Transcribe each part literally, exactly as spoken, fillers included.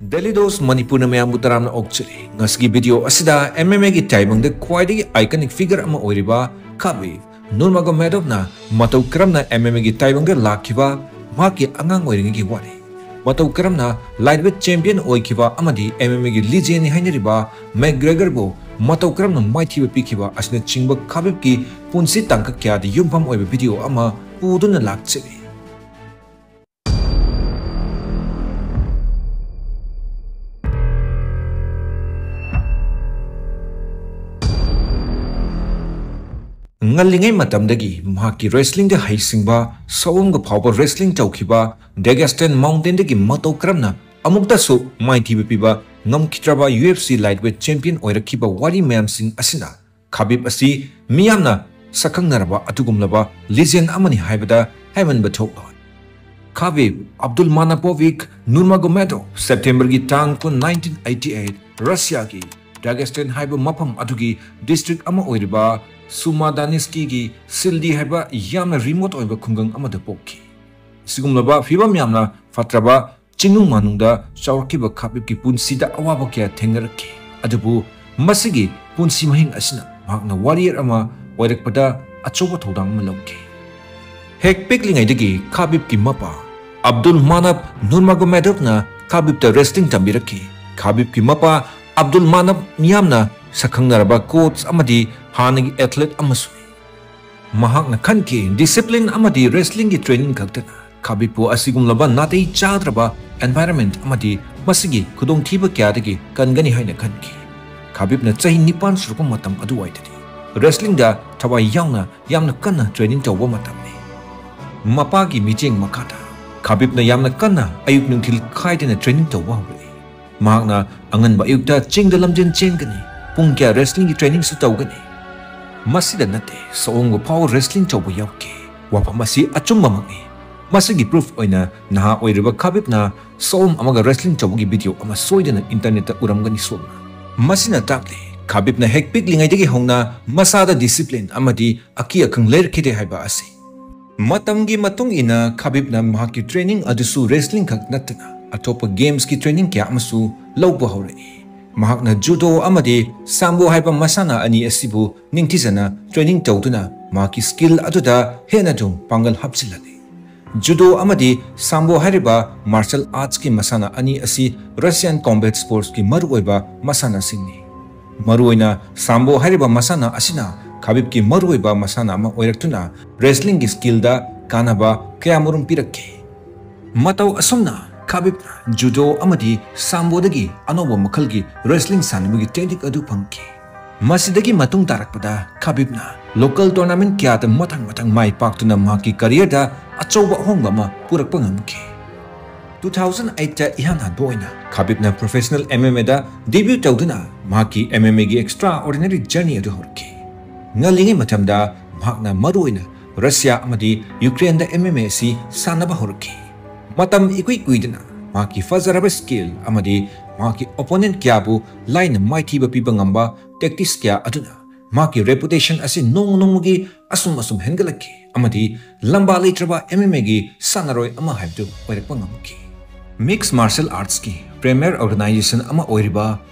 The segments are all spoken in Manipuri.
Daily Dose ꯃꯅꯤꯄꯨꯔꯅ ꯃꯌꯥꯝꯕꯨ ꯇꯔꯥꯝꯅ ꯑꯣꯛꯆꯔꯤ꯫ ꯉꯁꯤꯒꯤ video ꯑꯁꯤꯗ M M A ꯒꯤ ꯇꯥꯏꯕꯪꯗ ꯈ꯭ꯋꯥꯏꯗꯒꯤ iconic figure ꯑꯃ ꯑꯣꯏꯔꯤꯕ ꯈꯥꯕꯤꯕ ꯅꯨꯔꯃꯥꯒꯣꯃꯦꯗꯣꯚꯅ ꯃꯇꯧ ꯀꯔꯝꯅ M M A ꯒꯤ ꯇꯥꯏꯕꯪꯗ ꯂꯥꯛꯈꯤꯕ, ꯃꯍꯥꯛꯀꯤ ꯑꯉꯥꯡ ꯑꯣꯏꯔꯤꯉꯩꯒꯤ ꯋꯥꯔꯤ, ꯃꯇꯧ ꯀꯔꯝꯅ lightweight champion ꯑꯣꯏꯈꯤꯕ ꯑꯃꯗꯤ M M A ꯒꯤ legend ꯅꯤ ꯍꯥꯏꯅꯔꯤꯕ ꯃꯦꯛꯒ꯭ꯔꯦꯒꯔꯕꯨ ꯃꯇꯧ ꯀꯔꯝꯅ ꯃꯥꯏꯊꯤꯕ ꯄꯤꯈꯤꯕ ꯑꯁꯤꯅꯆꯤꯡꯕ ꯈꯥꯕꯤꯕꯀꯤ ꯄꯨꯟꯁꯤ ꯇꯥꯡꯀꯛ ꯀꯌꯥꯗ ꯌꯨꯝꯐꯝ ꯑꯣꯏꯕ video ꯑꯃ ꯄꯨꯗꯨꯅ ꯂꯥꯛꯆꯔꯤ꯫ ꯉꯜꯂꯤꯉꯩ ꯃꯇꯝꯗꯒꯤ ꯃꯍꯥꯛꯀꯤ wrestling ꯗ ꯍꯩꯁꯤꯡꯕ, ꯁꯑꯣꯝꯒ ꯐꯥꯎꯕ wrestling ꯇꯧꯈꯤꯕ, Dagestan Mountain ꯗꯒꯤ ꯃꯇꯧ ꯀꯔꯝꯅ ꯑꯃꯨꯛꯇꯁꯨ ꯃꯥꯏꯊꯤꯕ ꯄꯤꯕ ꯉꯝꯈꯤꯗ꯭ꯔꯕ U F C lightweight champion ꯑꯣꯏꯔꯛꯈꯤꯕ ꯋꯥꯔꯤ ꯃꯌꯥꯝꯁꯤꯡ ꯑꯁꯤꯅ ꯈꯥꯕꯤꯕ ꯑꯁꯤ ꯃꯤꯌꯥꯝꯅ ꯁꯛꯈꯪꯅꯔꯕ ꯑꯗꯨꯒꯨꯝꯂꯕ legend ꯑꯃꯅꯤ ꯍꯥꯏꯕꯗ ꯍꯥꯏꯃꯟꯕ ꯊꯣꯛꯂꯣꯏ꯫ ꯈꯥꯕꯤꯕ ꯑꯕꯗꯨꯜꯃꯅꯥꯄꯣꯚꯤꯆ ꯅꯨꯔꯃꯥꯒꯣꯃꯦꯗꯣꯚ September ꯒꯤ ꯇꯥꯡ ꯀꯨꯟ, nineteen eighty eight, ꯔꯁꯤꯌꯥꯒꯤ ꯗꯥꯒꯦꯁꯇꯥꯟ ꯍꯥꯏꯕ ꯃꯐꯝ ꯑꯗꯨꯒꯤ district ꯑꯃ ꯑꯣꯏꯔꯤꯕ ꯁꯨꯃꯥꯗꯥꯅꯤꯁꯀꯤꯒꯤ ꯁꯤꯜꯗꯤ ꯍꯥꯏꯕ ꯌꯥꯝꯅ remote ꯑꯣꯏꯕ ꯈꯨꯡꯒꯪ ꯑꯃꯗ ꯄꯣꯛꯈꯤ꯫ ꯑꯁꯤꯒꯨꯝꯂꯕ ꯐꯤꯕꯝ ꯌꯥꯝꯅ ꯐꯠꯇ꯭ꯔꯕ ꯆꯤꯡꯅꯨꯡ ꯃꯥꯅꯨꯡꯗ ꯆꯥꯎꯔꯛꯈꯤꯕ ꯈꯥꯕꯤꯕꯀꯤ ꯄꯨꯟꯁꯤꯗ ꯑꯋꯥꯕ ꯀꯌꯥ ꯊꯦꯡꯅꯔꯛꯈꯤ꯫ ꯑꯗꯨꯕꯨ ꯃꯁꯤꯒꯤ ꯄꯨꯟꯁꯤ ꯃꯍꯤꯡ ꯑꯁꯤꯅ ꯃꯍꯥꯛꯅ warrior ꯑꯃ ꯑꯣꯏꯔꯛꯄꯗ ꯑꯆꯧꯕ ꯊꯧꯗꯥꯡ ꯑꯃ ꯂꯧꯈꯤ꯫ ꯍꯦꯛ ꯄꯤꯛꯂꯤꯉꯩꯗꯒꯤ ꯈꯥꯕꯤꯕꯀꯤ ꯃꯄꯥ ꯑꯕꯗꯨꯜ ꯃꯅꯥꯞ ꯅꯨꯔꯃꯥꯒꯣꯃꯦꯗꯣꯚꯅ ꯈꯥꯕꯤꯕꯇ wrestling ꯇꯝꯕꯤꯔꯛꯈꯤ꯫ ꯈꯥꯕꯤꯕꯀꯤ ꯃꯄꯥ ꯑꯕꯗꯨꯜ ꯃꯅꯥꯞ ꯃꯤꯌꯥꯝꯅ ꯁꯛꯈꯪꯅꯔꯕ coach ꯑꯃꯗꯤ ꯍꯥꯟꯅꯒꯤ athlete ꯑꯃꯁꯨꯅꯤ꯫ ꯃꯍꯥꯛꯅ ꯈꯟꯈꯤ, discipline ꯑꯃꯗꯤ wrestling ꯒꯤ training ꯈꯛꯇꯅ ꯈꯥꯕꯤꯕꯄꯨ ꯑꯁꯤꯒꯨꯝꯂꯕ ꯅꯥꯇꯩ ꯆꯥꯗ꯭ꯔꯕ environment ꯑꯃꯗꯤ ꯃꯁꯤꯒꯤ ꯈꯨꯗꯣꯡꯊꯤꯕ ꯀꯌꯥꯗꯒꯤ ꯀꯟꯒꯅꯤ ꯍꯥꯏꯅ ꯈꯟꯈꯤ꯫ ꯈꯥꯕꯤꯕꯅ ꯆꯍꯤ ꯅꯤꯄꯥꯟ ꯁꯨꯔꯛꯄ ꯃꯇꯝ ꯑꯗꯨꯋꯥꯏꯗꯗꯤ wrestling ꯗ ꯊꯋꯥꯏ ꯌꯥꯎꯅ ꯌꯥꯝꯅ ꯀꯟꯅ training ꯇꯧꯕ ꯃꯇꯝꯅꯤ꯫ ꯃꯄꯥꯒꯤ ꯃꯤꯠꯌꯦꯡ ꯃꯈꯥꯗ ꯈꯥꯕꯤꯕꯅ ꯌꯥꯝꯅ ꯀꯟꯅ ꯑꯌꯨꯛ ꯅꯨꯡꯊꯤꯜ ꯈꯥꯏꯗꯅ training ꯇꯧꯕ ꯍꯧꯔꯛꯏ꯫ ꯃꯍꯥꯛꯅ ꯑꯉꯟꯕ ꯑꯌꯨꯛꯇ ꯆꯤꯡꯗ ꯂꯝꯖꯦꯟ ꯆꯦꯟꯒꯅꯤ, ꯄꯨꯡ ꯀꯌꯥ wrestling ꯒꯤ training ꯁꯨ ꯇꯧꯒꯅꯤ꯫ ꯃꯁꯤꯗ ꯅꯠꯇꯦ, ꯁꯑꯣꯝꯒ ꯐꯥꯎ wrestling ꯇꯧꯕ ꯌꯥꯎꯈꯤ꯫ ꯋꯥꯐꯝ ꯑꯁꯤ ꯑꯆꯨꯝꯕꯃꯛꯅꯤ꯫ ꯃꯁꯤꯒꯤ proof ꯑꯣꯏꯅ ꯅꯍꯥ ꯑꯣꯏꯔꯤꯕ ꯈꯥꯕꯤꯕꯅ ꯁꯑꯣꯝ ꯑꯃꯒ wrestling ꯇꯧꯕꯒꯤ video ꯑꯃ ꯁꯣꯏꯗꯅ internet ꯇ ꯎꯔꯝꯒꯅꯤ ꯁꯣꯝꯅ꯫ ꯃꯁꯤꯅ ꯇꯥꯛꯂꯤ, ꯈꯥꯕꯤꯕꯅ ꯍꯦꯛ ꯄꯤꯛꯂꯤꯉꯩꯗꯒꯤ ꯍꯧꯅ ꯃꯁꯥꯗ discipline ꯑꯃꯗꯤ ꯑꯀꯤ ꯑꯈꯪ ꯂꯩꯔꯛꯈꯤꯗꯦ ꯍꯥꯏꯕ ꯑꯁꯤ꯫ ꯃꯇꯝꯒꯤ ꯃꯇꯨꯡ ꯏꯟꯅ ꯈꯥꯕꯤꯕꯅ ꯃꯍꯥꯛꯀꯤ training ꯑꯗꯨꯁꯨ wrestling ꯈꯛ ꯅꯠꯇꯅ ꯑꯇꯣꯞꯄ ꯒꯦꯝꯁꯀꯤ ꯇ꯭ꯔꯦꯅꯤꯡ ꯀꯌꯥ ꯑꯃꯁꯨ ꯂꯧꯕ ꯍꯧꯔꯛꯏ꯫ ꯃꯍꯥꯛꯅ ꯖꯨꯗꯣ ꯑꯃꯗꯤ ꯁꯥꯝꯕꯣ ꯍꯥꯏꯕ ꯃꯁꯥꯟꯅ ꯑꯅꯤ ꯑꯁꯤꯕꯨ ꯅꯤꯡꯊꯤꯖꯅ ꯇ꯭ꯔꯦꯅꯤꯡ ꯇꯧꯗꯨꯅ ꯃꯍꯥꯛꯀꯤ ꯁ꯭ꯀꯤꯜ ꯑꯗꯨꯗ ꯍꯦꯟꯅ ꯑꯗꯨꯝ ꯄꯥꯡꯒꯜ ꯍꯥꯞꯆꯤꯜꯂꯛꯂꯤ꯫ ꯖꯨꯗꯣ ꯑꯃꯗꯤ ꯁꯥꯝꯕꯣ ꯍꯥꯏꯔꯤꯕ ꯃꯥꯔꯁꯦꯜ ꯑꯥꯔꯠꯁꯀꯤ ꯃꯁꯥꯟꯅ ꯑꯅꯤ ꯑꯁꯤ ꯔꯁꯤꯌꯥꯟ ꯀꯣꯝꯕꯦꯠ ꯁ꯭ꯄꯣꯔꯠꯁꯀꯤ ꯃꯔꯨꯑꯣꯏꯕ ꯃꯁꯥꯟꯅꯁꯤꯡꯅꯤ꯫ ꯃꯔꯨꯑꯣꯏꯅ ꯁꯥꯝꯕꯣ ꯍꯥꯏꯔꯤꯕ ꯃꯁꯥꯟꯅ ꯑꯁꯤꯅ ꯈꯥꯕꯤꯕꯀꯤ ꯃꯔꯨꯑꯣꯏꯕ ꯃꯁꯥꯟꯅ ꯑꯃ ꯑꯣꯏꯔꯛꯇꯨꯅ ꯔꯦꯁꯂꯤꯡꯒꯤ ꯁ꯭ꯀꯤꯜꯗ ꯀꯥꯟꯅꯕ ꯀꯌꯥꯃꯔꯨꯝ ꯄꯤꯔꯛꯈꯤ꯫ ꯃꯇꯧ ꯑꯁꯨꯝꯅ ꯈꯥꯕꯤꯕꯅ ꯖꯨꯗꯣ ꯑꯃꯗꯤ ꯁꯥꯝꯕꯣꯗꯒꯤ ꯑꯅꯧꯕ ꯃꯈꯜꯒꯤ ꯔꯦꯁꯂꯤꯡ ꯁꯥꯟꯅꯕꯒꯤ ꯇꯦꯛꯅꯤꯛ ꯑꯗꯨ ꯐꯪꯈꯤ꯫ ꯃꯁꯤꯗꯒꯤ ꯃꯇꯨꯡ ꯇꯥꯔꯛꯄꯗ ꯈꯥꯕꯤꯕꯅ ꯂꯣꯀꯦꯜ ꯇꯣꯔꯅꯥꯃꯦꯟꯠ ꯀꯌꯥꯗ ꯃꯊꯪ ꯃꯊꯪ ꯃꯥꯏ ꯄꯥꯛꯇꯨꯅ ꯃꯍꯥꯛꯀꯤ ꯀꯔꯤꯌꯔꯗ ꯑꯆꯧꯕ ꯑꯍꯣꯡꯕ ꯑꯃ ꯄꯨꯔꯛꯄ ꯉꯝꯈꯤ꯫ ꯇꯨ ꯊꯥꯎꯖꯟ ꯑꯩꯠꯇ ꯏꯍꯥꯟ ꯍꯥꯟꯕ ꯑꯣꯏꯅ ꯈꯥꯕꯤꯕꯅ ꯄ꯭ꯔꯣꯐꯦꯁꯅꯦꯜ ꯑꯦꯝ ꯑꯦꯝ ꯑꯦꯗ ꯗꯦꯕ꯭ꯌꯨ ꯇꯧꯗꯨꯅ ꯃꯍꯥꯛꯀꯤ ꯑꯦꯝ ꯑꯦꯝ ꯑꯦꯒꯤ ꯑꯦꯛꯁꯇ꯭ꯔꯥ ꯑꯣꯔꯗꯤꯅꯔꯤ ꯖꯔꯅꯤ ꯑꯗꯨ ꯍꯧꯔꯛꯈꯤ꯫ ꯉꯜꯂꯤꯉꯩ ꯃꯇꯝꯗ ꯃꯍꯥꯛꯅ ꯃꯔꯨꯑꯣꯏꯅ ꯔꯁꯤꯌꯥ ꯑꯃꯗꯤ ꯌꯨꯀ꯭ꯔꯦꯟꯗ ꯑꯦꯝ ꯑꯦꯝ ꯑꯦ ꯑꯁꯤ ꯁꯥꯟꯅꯕ ꯍꯧꯔꯛꯈꯤ꯫ ꯃꯇꯝ ꯏꯀꯨꯏ ꯀꯨꯏꯗꯅ ꯃꯍꯥꯛꯀꯤ ꯐꯖꯔꯕ ꯁ꯭ꯀꯤꯜ ꯑꯃꯗꯤ ꯃꯍꯥꯛꯀꯤ ꯑꯣꯄꯣꯅꯦꯟꯠ ꯀꯌꯥꯕꯨ ꯂꯥꯏꯅ ꯃꯥꯏꯊꯤꯕ ꯄꯤꯕ ꯉꯝꯕ ꯇꯦꯛꯇꯤꯛꯁ ꯀꯌꯥ ꯑꯗꯨꯅ ꯃꯍꯥꯛꯀꯤ ꯔꯦꯄꯨꯇꯦꯁꯟ ꯑꯁꯤ ꯅꯣꯡꯃ ꯅꯣꯡꯃꯒꯤ ꯑꯁꯨꯝ ꯑꯁꯨꯝ ꯍꯦꯟꯒꯠꯂꯛꯈꯤ ꯑꯃꯗꯤ ꯂꯝꯕꯥ ꯂꯩꯇ꯭ꯔꯕ ꯑꯦꯝ ꯑꯦꯝ ꯑꯦꯒꯤ ꯁꯥꯟꯅꯔꯣꯏ ꯑꯃ ꯍꯥꯏꯕꯗꯨ ꯑꯣꯏꯔꯛꯄ ꯉꯝꯈꯤ꯫ ꯃꯤꯛꯁ ꯃꯥꯔꯁꯦꯜ ꯑꯥꯔꯠꯁꯀꯤ ꯄ꯭ꯔꯤꯃꯤꯌꯔ ꯑꯣꯔꯒꯅꯥꯏꯖꯦꯁꯟ ꯑꯃ ꯑꯣꯏꯔꯤꯕ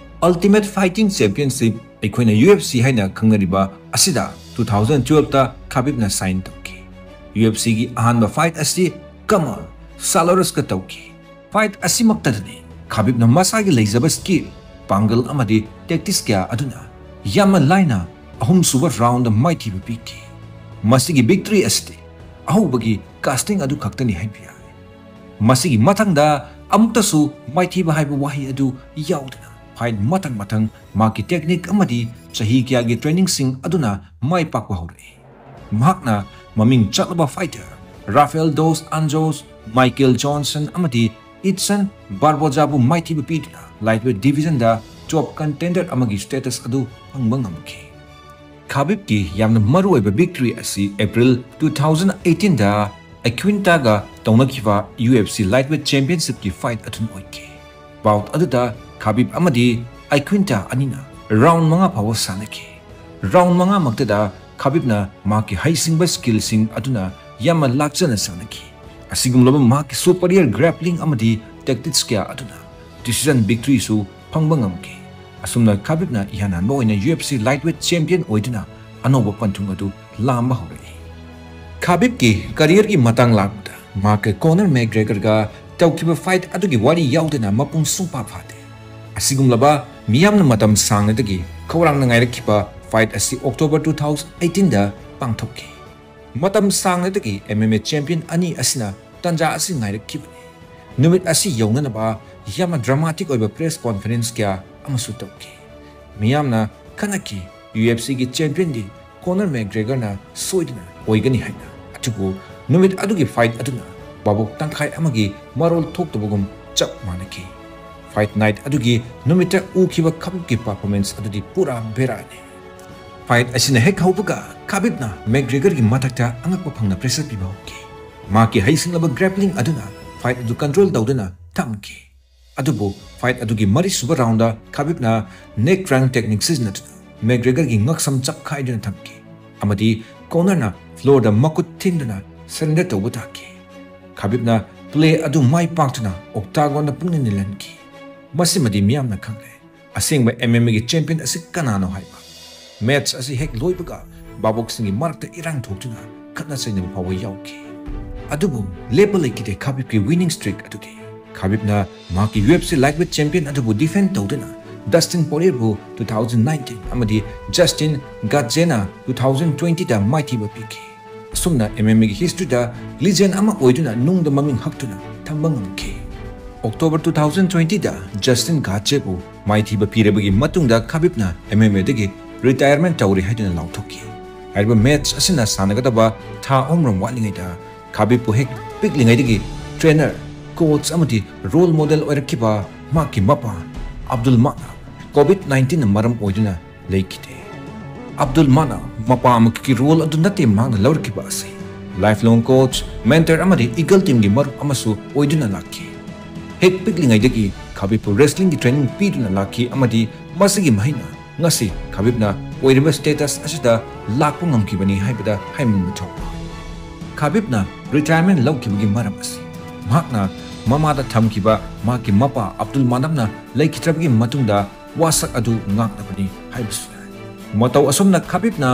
ꯑꯜꯇꯤꯃꯦꯠ ꯐꯥꯏꯇꯤꯡ ꯆꯦꯝꯄꯤꯌꯟꯁꯤꯞ, ꯑꯩꯈꯣꯏꯅ ꯌꯨ ꯑꯦꯐ ꯁꯤ ꯍꯥꯏꯅ ꯈꯪꯅꯔꯤꯕ ꯑꯁꯤꯗ ꯇꯨ ꯊꯥꯎꯖꯟ ꯇꯨꯋꯦꯜꯐꯇ ꯈꯥꯕꯤꯕꯅ ꯁꯥꯏꯟ ꯇꯧꯈꯤ꯫ ꯌꯨ ꯑꯦꯐ ꯁꯤꯒꯤ ꯑꯍꯥꯟꯕ ꯐꯥꯏꯠ ꯑꯁꯤ ꯀꯃꯜ ꯁꯥꯂꯣꯔꯁꯀ ꯇꯧꯈꯤ꯫ ꯐꯥꯏꯠ ꯑꯁꯤꯃꯛꯇꯗꯅꯤ ꯈꯥꯕꯤꯕꯅ ꯃꯁꯥꯒꯤ ꯂꯩꯖꯕ ꯁ꯭ꯀꯤꯜ, ꯄꯥꯡꯒꯜ ꯑꯃꯗꯤ ꯇꯦꯛꯇꯤꯛꯁ ꯀꯌꯥ ꯑꯗꯨꯅ ꯌꯥꯝꯅ ꯂꯥꯏꯅ ꯑꯍꯨꯝꯁꯨꯕ ꯔꯥꯎꯟꯗ ꯃꯥꯏꯊꯤꯕ ꯄꯤꯈꯤ꯫ ꯃꯁꯤꯒꯤ ꯚꯤꯛꯇ꯭ꯔꯤ ꯑꯁꯤꯗꯤ ꯑꯍꯧꯕꯒꯤ ꯀꯥꯁꯇꯤꯡ ꯑꯗꯨ ꯈꯛꯇꯅꯤ ꯍꯥꯏꯕ ꯌꯥꯏ꯫ ꯃꯁꯤꯒꯤ ꯃꯊꯪꯗ ꯑꯃꯨꯛꯇꯁꯨ ꯃꯥꯏꯊꯤꯕ ꯍꯥꯏꯕ ꯋꯥꯍꯩ ꯑꯗꯨ ꯌꯥꯎꯗꯅ ꯐꯥꯏꯠ ꯃꯊꯪ ꯃꯊꯪ ꯃꯍꯥꯛꯀꯤ ꯇꯦꯛꯅꯤꯛ ꯑꯃꯗꯤ ꯆꯍꯤ ꯀꯌꯥꯒꯤ ꯇ꯭ꯔꯦꯅꯤꯡꯁꯤꯡ ꯑꯗꯨꯅ ꯃꯥꯏ ꯄꯥꯛꯄ ꯍꯧꯔꯛꯏ꯫ ꯃꯍꯥꯛꯅ ꯃꯃꯤꯡ ꯆꯠꯂꯕ fighter Rafael dos Anjos, Michael Johnson ꯑꯃꯗꯤ ꯏꯠꯁꯟ ꯕꯥꯔꯕꯣꯖꯥꯕꯨ ꯃꯥꯏꯊꯤꯕ ꯄꯤꯗꯨꯅ ꯂꯥꯏꯠ ꯋꯦꯠ ꯗꯤꯚꯤꯖꯟꯗ ꯇꯣꯞ ꯀꯟꯇꯦꯟꯗꯔ ꯑꯃꯒꯤ ꯁ꯭ꯇꯦꯇꯁ ꯑꯗꯨ ꯐꯪꯕ ꯉꯝꯈꯤ꯫ ꯈꯥꯕꯤꯕꯀꯤ ꯌꯥꯝꯅ ꯃꯔꯨꯑꯣꯏꯕ ꯚꯤꯛꯇ꯭ꯔꯤ ꯑꯁꯤ ꯑꯦꯄ꯭ꯔꯤꯜ ꯇꯨ ꯊꯥꯎꯖꯟ ꯑꯩꯠꯇꯤꯟꯗ ꯑꯦꯀ꯭ꯋꯤꯟꯇꯥꯒ ꯇꯧꯅꯈꯤꯕ U F C lightweight ꯆꯦꯝꯄꯤꯌꯟꯁꯤꯞꯀꯤ ꯐꯥꯏꯠ ꯑꯗꯨꯅ ꯑꯣꯏꯈꯤ꯫ ꯕꯥꯎꯠ ꯑꯗꯨꯗ ꯈꯥꯕꯤꯕ ꯑꯃꯗꯤ ꯑꯦꯀ꯭ꯋꯤꯟꯇꯥ ꯑꯅꯤꯅ ꯔꯥꯎꯟ ꯃꯉꯥ ꯐꯥꯎꯕ ꯁꯥꯟꯅꯈꯤ꯫ ꯔꯥꯎꯟ ꯃꯉꯥꯃꯛꯇꯗ ꯈꯥꯕꯤꯕꯅ ꯃꯍꯥꯛꯀꯤ ꯍꯩꯁꯤꯡꯕ ꯁ꯭ꯀꯤꯜꯁꯤꯡ ꯑꯗꯨꯅ ꯌꯥꯝꯅ ꯂꯥꯛꯆꯅ ꯁꯥꯟꯅꯈꯤ꯫ ꯑꯁꯤꯒꯨꯝꯂꯕ ꯃꯍꯥꯛꯀꯤ ꯁꯨꯄꯔꯤꯌꯔ ꯒ꯭ꯔꯦꯄ꯭ꯂꯤꯡ ꯑꯃꯗꯤ tactics ꯀꯌꯥ ꯑꯗꯨꯅ decision victoryꯁꯨ ꯐꯪꯕ ꯉꯝꯈꯤ꯫ ꯑꯁꯨꯝꯅ ꯈꯥꯕꯤꯕꯅ ꯏꯍꯥꯟ ꯍꯥꯟꯕ ꯑꯣꯏꯅ U F C lightweight champion ꯑꯣꯏꯗꯨꯅ ꯑꯅꯧꯕ ꯄꯟꯊꯨꯡ ꯑꯗꯨ ꯂꯥꯝꯕ ꯍꯧꯔꯛꯏ꯫ ꯈꯥꯕꯤꯕꯀꯤ careerꯒꯤ ꯃꯇꯥꯡ ꯂꯥꯛꯄꯗ ꯃꯍꯥꯛꯀ ꯀꯣꯅꯔ ꯃꯦꯛꯒ꯭ꯔꯦꯒꯔꯒ ꯇꯧꯈꯤꯕ fight ꯑꯗꯨꯒꯤ ꯋꯥꯔꯤ ꯌꯥꯎꯗꯅ ꯃꯄꯨꯡ ꯁꯨꯡꯐꯥ ꯐꯥꯗꯦ꯫ ꯑꯁꯤꯒꯨꯝꯂꯕ ꯃꯤꯌꯥꯝꯅ ꯃꯇꯝ ꯁꯥꯡꯅꯗꯒꯤ ꯈꯧꯔꯥꯡꯅ ꯉꯥꯏꯔꯛꯈꯤꯕ fight ꯑꯁꯤ October two thousand eighteenꯗ ꯄꯥꯡꯊꯣꯛꯈꯤ꯫ ꯃꯇꯝ ꯁꯥꯡꯅꯗꯒꯤ M M A champion ꯑꯅꯤ ꯑꯁꯤꯅ ꯇꯥꯟꯖꯥ ꯑꯁꯤ ꯉꯥꯏꯔꯛꯈꯤꯕꯅꯤ꯫ ꯅꯨꯃꯤꯠ ꯑꯁꯤ ꯌꯧꯅꯅꯕ ꯌꯥꯝꯅ dramatic ꯑꯣꯏꯕ press conference ꯀꯌꯥ ꯑꯃꯁꯨ ꯇꯧꯈꯤ꯫ ꯃꯤꯌꯥꯝꯅ ꯈꯟꯅꯈꯤ, U F Cꯒꯤ championꯗꯤ ꯀꯣꯅꯔ ꯃꯦꯛꯒ꯭ꯔꯦꯒꯔꯅ ꯁꯣꯏꯗꯅ ꯑꯣꯏꯒꯅꯤ ꯍꯥꯏꯅ꯫ ꯑꯗꯨꯕꯨ ꯅꯨꯃꯤꯠ ꯑꯗꯨꯒꯤ fight ꯑꯗꯨꯅ ꯚꯥꯕꯣꯛ ꯇꯪꯈꯥꯏ ꯑꯃꯒꯤ ꯃꯔꯣꯜ ꯊꯣꯛꯇꯕꯒꯨꯝ ꯆꯞ ꯃꯥꯟꯅꯈꯤ꯫ Fight night ꯑꯗꯨꯒꯤ ꯅꯨꯃꯤꯠꯇ ꯎꯈꯤꯕ ꯈꯥꯕꯤꯕꯀꯤ performance ꯑꯗꯨꯗꯤ ꯄꯨꯔꯥ ꯕꯦꯔꯥꯅꯤ꯫ Fight ꯑꯁꯤꯅ ꯍꯦꯛ ꯍꯧꯕꯒ ꯈꯥꯕꯤꯕꯅ ꯃꯦꯛꯒ꯭ꯔꯦꯒꯔꯒꯤ ꯃꯊꯛꯇ ꯑꯉꯛꯄ ꯐꯪꯅ pressure ꯄꯤꯕ ꯍꯧꯈꯤ꯫ ꯃꯍꯥꯛꯀꯤ ꯍꯩꯁꯤꯡꯂꯕ grappling ꯑꯗꯨꯅ fight ꯑꯗꯨ control ꯇꯧꯗꯨꯅ ꯊꯝꯈꯤ꯫ ꯑꯗꯨꯕꯨ fight ꯑꯗꯨꯒꯤ ꯃꯔꯤꯁꯨꯕ roundꯗ ꯈꯥꯕꯤꯕꯅ neck crank technique ꯁꯤꯖꯤꯟꯅꯗꯨꯅ ꯃꯦꯛꯒ꯭ꯔꯦꯒꯔꯒꯤ ꯉꯛꯁꯝ ꯆꯞꯈꯥꯏꯗꯨꯅ ꯊꯝꯈꯤ ꯑꯃꯗꯤ ꯀꯣꯅꯔꯅ floorꯗ ꯃꯈꯨꯠ ꯊꯤꯟꯗꯨꯅ surrender ꯇꯧꯕ ꯇꯥꯈꯤ꯫ ꯈꯥꯕꯤꯕꯅ play ꯑꯗꯨ ꯃꯥꯏ ꯄꯥꯛꯇꯨꯅ octagonꯗ ꯄꯨꯛꯅꯤꯡ ꯅꯤꯜꯍꯟꯈꯤ꯫ ꯃꯁꯤꯃꯗꯤ ꯃꯤꯌꯥꯝꯅ ꯈꯪꯂꯦ꯫ ꯑꯁꯦꯡꯕ MMAꯒꯤ champion ꯑꯁꯤ ꯀꯅꯥꯅꯣ ꯍꯥꯏꯕ꯫ Match ꯑꯁꯤ ꯍꯦꯛ ꯂꯣꯏꯕꯒ ꯚꯥꯕꯣꯛꯁꯤꯡꯒꯤ ꯃꯔꯛꯇ ꯏꯔꯥꯡ ꯊꯣꯛꯇꯨꯅ ꯈꯠꯅ ꯆꯩꯅꯕ ꯐꯥꯎꯕ ꯌꯥꯎꯈꯤ꯫ ꯑꯗꯨꯕꯨ ꯂꯦꯞꯄ ꯂꯩꯈꯤꯗꯦ ꯈꯥꯕꯤꯕꯀꯤ winning streak ꯑꯗꯨꯗꯤ꯫ ꯈꯥꯕꯤꯕꯅ ꯃꯍꯥꯛꯀꯤ U F C lightweight champion ꯑꯗꯨꯕꯨ defend ꯇꯧꯗꯨꯅ Dustin Poirierꯕꯨ two thousand nineteen ꯑꯃꯗꯤ Justin Gaethjena two thousand twentyꯗ ꯃꯥꯏꯊꯤꯕ ꯄꯤꯈꯤ꯫ ꯑꯁꯨꯝꯅ MMAꯒꯤ historyꯗ legend ꯑꯃ ꯑꯣꯏꯗꯨꯅ ꯅꯨꯡꯗ ꯃꯃꯤꯡ ꯍꯛꯇꯨꯅ ꯊꯝꯕ ꯉꯝꯈꯤ꯫ October two thousand twentyꯗ Justin Gaethjeꯕꯨ ꯃꯥꯏꯊꯤꯕ ꯄꯤꯔꯕꯒꯤ ꯃꯇꯨꯡꯗ ꯈꯥꯕꯤꯕꯅ MMAꯗꯒꯤ retirement ꯇꯧꯔꯦ ꯍꯥꯏꯗꯨꯅ ꯂꯥꯎꯊꯣꯛꯈꯤ꯫ ꯍꯥꯏꯔꯤꯕ match ꯑꯁꯤꯅ ꯁꯥꯟꯅꯒꯗꯕ ꯊꯥ ꯑꯍꯨꯝꯔꯣꯝ ꯋꯥꯠꯂꯤꯉꯩꯗ ꯈꯥꯕꯤꯕꯄꯨ ꯍꯦꯛ ꯄꯤꯛꯂꯤꯉꯩꯗꯒꯤ trainer, coach ꯑꯃꯗꯤ role model ꯑꯣꯏꯔꯛꯈꯤꯕ ꯃꯍꯥꯛꯀꯤ ꯃꯄꯥ ꯑꯕꯗꯨꯜ ꯃꯅꯥꯞ COVID nineteenꯅ ꯃꯔꯝ ꯑꯣꯏꯗꯨꯅ ꯂꯩꯈꯤꯗꯦ꯫ ꯑꯕꯗꯨꯜ ꯃꯅꯥꯞ ꯃꯄꯥꯃꯛꯀꯤ role ꯑꯗꯨ ꯅꯠꯇꯦ ꯃꯍꯥꯛꯅ ꯂꯧꯔꯛꯈꯤꯕ ꯑꯁꯤ꯫ Lifelong coach, mentor ꯑꯃꯗꯤ Eagle Teamꯒꯤ ꯃꯔꯨꯞ ꯑꯃꯁꯨ ꯑꯣꯏꯗꯨꯅ ꯂꯥꯛꯈꯤ꯫ ꯍꯦꯛ ꯄꯤꯛꯂꯤꯉꯩꯗꯒꯤ ꯈꯥꯕꯤꯕꯄꯨ wrestlingꯒꯤ training ꯄꯤꯗꯨꯅ ꯂꯥꯛꯈꯤ ꯑꯃꯗꯤ ꯃꯁꯤꯒꯤ ꯃꯍꯩꯅ ꯉꯁꯤ ꯈꯥꯕꯤꯕꯅ ꯑꯣꯏꯔꯤꯕ status ꯑꯁꯤꯗ ꯂꯥꯛꯄ ꯉꯝꯈꯤꯕꯅꯤ ꯍꯥꯏꯕꯗ ꯍꯥꯏꯃꯟꯕ ꯊꯣꯛꯂꯣꯏ꯫ ꯈꯥꯕꯤꯕꯅ retirement ꯂꯧꯈꯤꯕꯒꯤ ꯃꯔꯝ ꯑꯁꯤ ꯃꯍꯥꯛꯅ ꯃꯃꯥꯗ ꯊꯝꯈꯤꯕ ꯃꯍꯥꯛꯀꯤ ꯃꯄꯥ ꯑꯕꯗꯨꯜ ꯃꯅꯥꯞꯅ ꯂꯩꯈꯤꯗ꯭ꯔꯕꯒꯤ ꯃꯇꯨꯡꯗ ꯋꯥꯁꯛ ꯑꯗꯨ ꯉꯥꯛꯅꯕꯅꯤ ꯍꯥꯏꯕꯁꯨ ꯌꯥꯏ꯫ ꯃꯇꯧ ꯑꯁꯨꯝꯅ ꯈꯕꯤꯕꯅ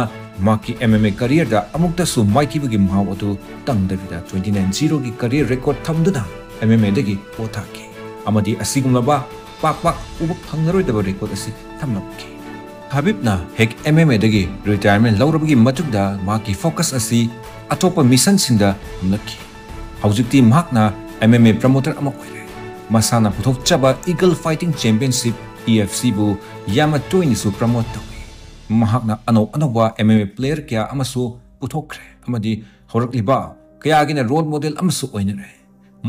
ꯃꯍꯥꯛꯀꯤ M M A career ꯗ ꯑꯃꯨꯛꯇꯁꯨ ꯃꯥꯏꯊꯤꯕꯒꯤ ꯃꯍꯥꯎ ꯑꯗꯨ ꯇꯪꯗꯕꯤꯗ twenty nine zero ꯒꯤ career record ꯊꯝꯗꯨꯅ M M A ꯗꯒꯤ ꯄꯣꯊꯥꯈꯤ ꯑꯃꯗꯤ ꯑꯁꯤꯒꯨꯝꯂꯕ ꯄꯥꯛ ꯄꯥꯛ ꯎꯕ ꯐꯪꯂꯔꯣꯏꯗꯕ record ꯑꯁꯤ ꯊꯝꯂꯝꯈꯤ꯫ ꯈꯕꯤꯕꯅ ꯍꯦꯛ M M A ꯗꯒꯤ retirement ꯂꯧꯔꯕꯒꯤ ꯃꯇꯨꯡꯗ ꯃꯍꯥꯛꯀꯤ focus ꯑꯁꯤ ꯑꯇꯣꯞꯄ ꯃꯤꯁꯟꯁꯤꯡꯗ ꯊꯝꯂꯛꯈꯤ꯫ ꯍꯧꯖꯤꯛꯇꯤ ꯃꯍꯥꯛꯅ M M A promoter ꯑꯃ ꯑꯣꯏꯔꯦ꯫ ꯃꯁꯥꯅ ꯄꯨꯊꯣꯛꯆꯕ Eagle Fighting Championship, E F C ꯕꯨ ꯌꯥꯝꯅ ꯇꯣꯏꯅꯁꯨ promote ꯇꯧꯏ꯫ ꯃꯍꯥꯛꯅ ꯑꯅꯧ ꯑꯅꯧꯕ M M A player ꯀꯌꯥ ꯑꯃꯁꯨ ꯄꯨꯊꯣꯛꯈ꯭ꯔꯦ ꯑꯃꯗꯤ ꯍꯧꯔꯛꯂꯤꯕ ꯀꯌꯥꯒꯤꯅ role model ꯑꯃꯁꯨ ꯑꯣꯏꯅꯔꯦ꯫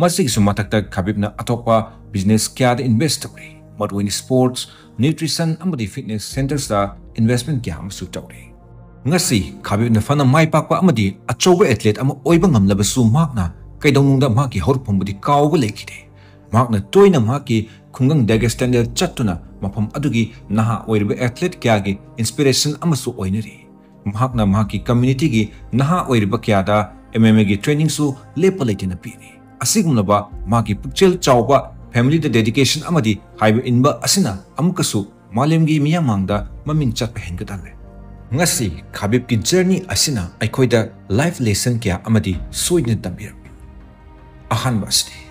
ꯃꯁꯤꯒꯤꯁꯨ ꯃꯊꯛꯇ ꯈꯕꯤꯕꯅ ꯑꯇꯣꯞꯄ business ꯀꯌꯥꯗ invest ꯇꯧꯔꯤ, ꯃꯔꯨꯑꯣꯏꯅ sports, nutrition ꯑꯃꯗꯤ fitness centres ꯇ investment ꯀꯌꯥ ꯑꯃꯁꯨ ꯇꯧꯔꯤ꯫ ꯉꯁꯤ ꯈꯕꯤꯕꯅ ꯐꯅ ꯃꯥꯏ ꯄꯥꯛꯄ ꯑꯃꯗꯤ ꯑꯆꯧꯕ athlete ꯑꯃ ꯑꯣꯏꯕ ꯉꯝꯂꯕꯁꯨ, ꯃꯍꯥꯛꯅ ꯀꯩꯗꯧꯅꯨꯡꯗ ꯃꯍꯥꯛꯀꯤ ꯍꯧꯔꯛꯐꯝꯕꯨꯗꯤ ꯀꯥꯎꯕ ꯂꯩꯈꯤꯗꯦ꯫ ꯃꯍꯥꯛꯅ ꯇꯣꯏꯅ ꯃꯍꯥꯛꯀꯤ ꯈꯨꯡꯒꯪ ꯗꯥꯒꯦꯁꯇꯥꯟꯗ ꯆꯠꯇꯨꯅ ꯃꯐꯝ ꯑꯗꯨꯒꯤ ꯅꯍꯥ ꯑꯣꯏꯔꯤꯕ athlete ꯀꯌꯥꯒꯤ inspiration ꯑꯃꯁꯨ ꯑꯣꯏꯅꯔꯤ꯫ ꯃꯍꯥꯛꯅ ꯃꯍꯥꯛꯀꯤ community ꯒꯤ ꯅꯍꯥ ꯑꯣꯏꯔꯤꯕ ꯀꯌꯥꯗ M M A ꯒꯤ training ꯁꯨ ꯂꯦꯞꯄ ꯂꯩꯇꯅ ꯄꯤꯔꯤ꯫ ꯑꯁꯤꯒꯨꯝꯂꯕ ꯃꯍꯥꯛꯀꯤ ꯄꯨꯛꯆꯦꯜ ꯆꯥꯎꯕ, family ꯗ dedication ꯑꯃꯗꯤ ꯍꯥꯏꯕ ꯏꯟꯕ ꯑꯁꯤꯅ ꯑꯃꯨꯛꯀꯁꯨ ꯃꯥꯂꯦꯝꯒꯤ ꯃꯤꯌꯥꯝ ꯃꯥꯡꯗ ꯃꯃꯤꯡ ꯆꯠꯄ ꯍꯦꯟꯒꯠꯍꯜꯂꯦ꯫ ꯉꯁꯤ ꯈꯕꯤꯕꯀꯤ journey ꯑꯁꯤꯅ ꯑꯩꯈꯣꯏꯗ life lesson ꯀꯌꯥ ꯑꯃꯗꯤ ꯁꯣꯏꯗꯅ ꯇꯝꯕꯤꯔꯝꯃꯤ꯫ ꯑꯍꯥꯟꯕ ꯑꯁꯤꯗꯤ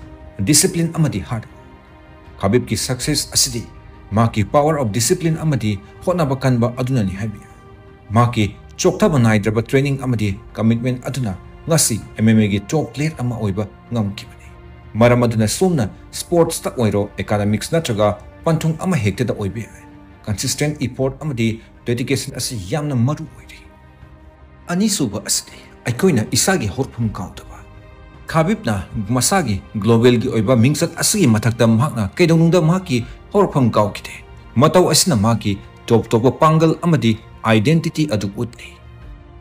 discipline ꯑꯃꯗꯤ hard work꯫ ꯈꯕꯤꯕꯀꯤ success ꯑꯁꯤꯗꯤ ꯃꯍꯥꯛꯀꯤ power of discipline ꯑꯃꯗꯤ ꯍꯣꯠꯅꯕ ꯀꯟꯕ ꯑꯗꯨꯅꯅꯤ ꯍꯥꯏꯕ ꯌꯥꯏ꯫ ꯃꯍꯥꯛꯀꯤ ꯆꯣꯛꯊꯕ ꯅꯥꯏꯗ꯭ꯔꯕ training ꯑꯃꯗꯤ commitment ꯑꯗꯨꯅ ꯉꯁꯤ M M A ꯒꯤ top player ꯑꯃ ꯑꯣꯏꯕ ꯉꯝꯈꯤꯕꯅꯤ꯫ ꯃꯔꯝ ꯑꯗꯨꯅ ꯁꯣꯝꯅ sports ꯇ ꯑꯣꯏꯔꯣ, academics ꯅꯠꯇ꯭ꯔꯒ ꯄꯟꯊꯨꯡ ꯑꯃ ꯍꯦꯛꯇꯗ ꯑꯣꯏꯕ ꯌꯥꯏ, consistent effort ꯑꯃꯗꯤ dedication ꯑꯁꯤ ꯌꯥꯝꯅ ꯃꯔꯨ ꯑꯣꯏꯔꯤ꯫ ꯑꯅꯤꯁꯨꯕ ꯑꯁꯤꯗꯤ ꯑꯩꯈꯣꯏꯅ ꯏꯁꯥꯒꯤ ꯍꯧꯔꯛꯐꯝ ꯀꯥꯎꯗꯕ꯫ ꯈꯕꯤꯕꯅ ꯃꯁꯥꯒꯤ global ꯒꯤ ꯑꯣꯏꯕ ꯃꯤꯡꯆꯠ ꯑꯁꯤꯒꯤ ꯃꯊꯛꯇ ꯃꯍꯥꯛꯅ ꯀꯩꯗꯧꯅꯨꯡꯗ ꯃꯍꯥꯛꯀꯤ ꯍꯧꯔꯛꯐꯝ ꯀꯥꯎꯈꯤꯗꯦ꯫ ꯃꯇꯧ ꯑꯁꯤꯅ ꯃꯍꯥꯛꯀꯤ top ꯇꯣꯞꯄ ꯄꯥꯡꯒꯜ ꯑꯃꯗꯤ identity ꯑꯗꯨ ꯎꯠꯂꯤ꯫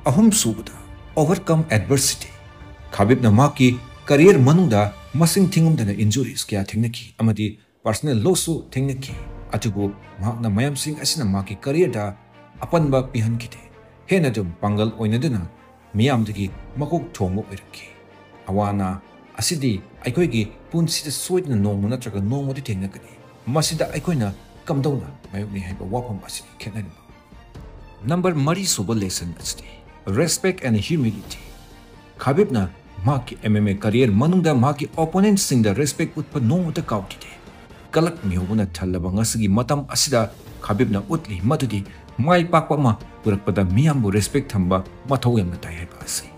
ꯑꯍꯨꯝꯁꯨꯕꯗ, overcome adversity꯫ ꯈꯕꯤꯕꯅ ꯃꯍꯥꯛꯀꯤ career ꯃꯅꯨꯡꯗ ꯃꯁꯤꯡ ꯊꯤꯉꯝꯗꯅ injuries ꯀꯌꯥ ꯊꯦꯡꯅꯈꯤ ꯑꯃꯗꯤ personal loss ꯁꯨ ꯊꯦꯡꯅꯈꯤ꯫ ꯑꯗꯨꯕꯨ ꯃꯍꯥꯛꯅ ꯃꯌꯥꯝꯁꯤꯡ ꯑꯁꯤꯅ ꯃꯍꯥꯛꯀꯤ career ꯗ ꯑꯄꯟꯕ ꯄꯤꯍꯟꯈꯤꯗꯦ꯫ ꯍꯦꯟꯅ ꯑꯗꯨꯝ ꯄꯥꯡꯒꯜ ꯑꯣꯏꯅꯗꯨꯅ ꯃꯤꯌꯥꯝꯗꯒꯤ ꯃꯀꯣꯛ ꯊꯣꯡꯕ ꯑꯣꯏꯔꯛꯈꯤ꯫ ꯑꯋꯥ ꯑꯅꯥ ꯑꯁꯤꯗꯤ ꯑꯩꯈꯣꯏꯒꯤ ꯄꯨꯟꯁꯤꯗ ꯁꯣꯏꯗꯅ ꯅꯣꯡꯃ ꯅꯠꯇ꯭ꯔꯒ ꯅꯣꯡꯃꯗꯤ ꯊꯦꯡꯅꯒꯅꯤ꯫ ꯃꯁꯤꯗ ꯑꯩꯈꯣꯏꯅ ꯀꯝꯗꯧꯅ ꯃꯥꯌꯣꯛꯅꯤ ꯍꯥꯏꯕ ꯋꯥꯐꯝ ꯑꯁꯤꯅꯤ ꯈꯦꯠꯅꯔꯤꯕ꯫ ꯅꯝꯕꯔ ꯃꯔꯤ ꯁꯨꯕ ꯂꯦꯁꯟ ꯑꯁꯤꯗꯤ ꯔꯦꯁꯄꯦꯛ ꯑꯦꯟ ꯍ꯭ꯌꯨꯃꯤꯂꯤꯇꯤ꯫ ꯈꯕꯤꯕꯅ ꯃꯍꯥꯛꯀꯤ ꯑꯦꯝ ꯑꯦꯝ ꯑꯦ ꯀꯔꯤꯌꯔ ꯃꯅꯨꯡꯗ ꯃꯍꯥꯛꯀꯤ ꯑꯣꯄꯣꯅꯦꯟꯠꯁꯤꯡꯗ ꯔꯦꯁꯄꯦꯛ ꯎꯠꯄ ꯅꯣꯡꯃꯇ ꯀꯥꯎꯈꯤꯗꯦ꯫ ꯀꯂꯛ ꯃꯤꯍꯧꯕꯅ ꯊꯜꯂꯕ ꯉꯁꯤꯒꯤ ꯃꯇꯝ ꯑꯁꯤꯗ ꯈꯕꯤꯕꯅ ꯎꯠꯂꯤ ꯃꯗꯨꯗꯤ ꯃꯥꯏ ꯄꯥꯛꯄ ꯑꯃ ꯄꯨꯔꯛꯄꯗ ꯃꯤꯌꯥꯝꯕꯨ ꯔꯦꯁꯄꯦꯛ ꯊꯝꯕ ꯃꯊꯧ ꯌꯥꯝꯅ ꯇꯥꯏ ꯍꯥꯏꯕ ꯑꯁꯤ꯫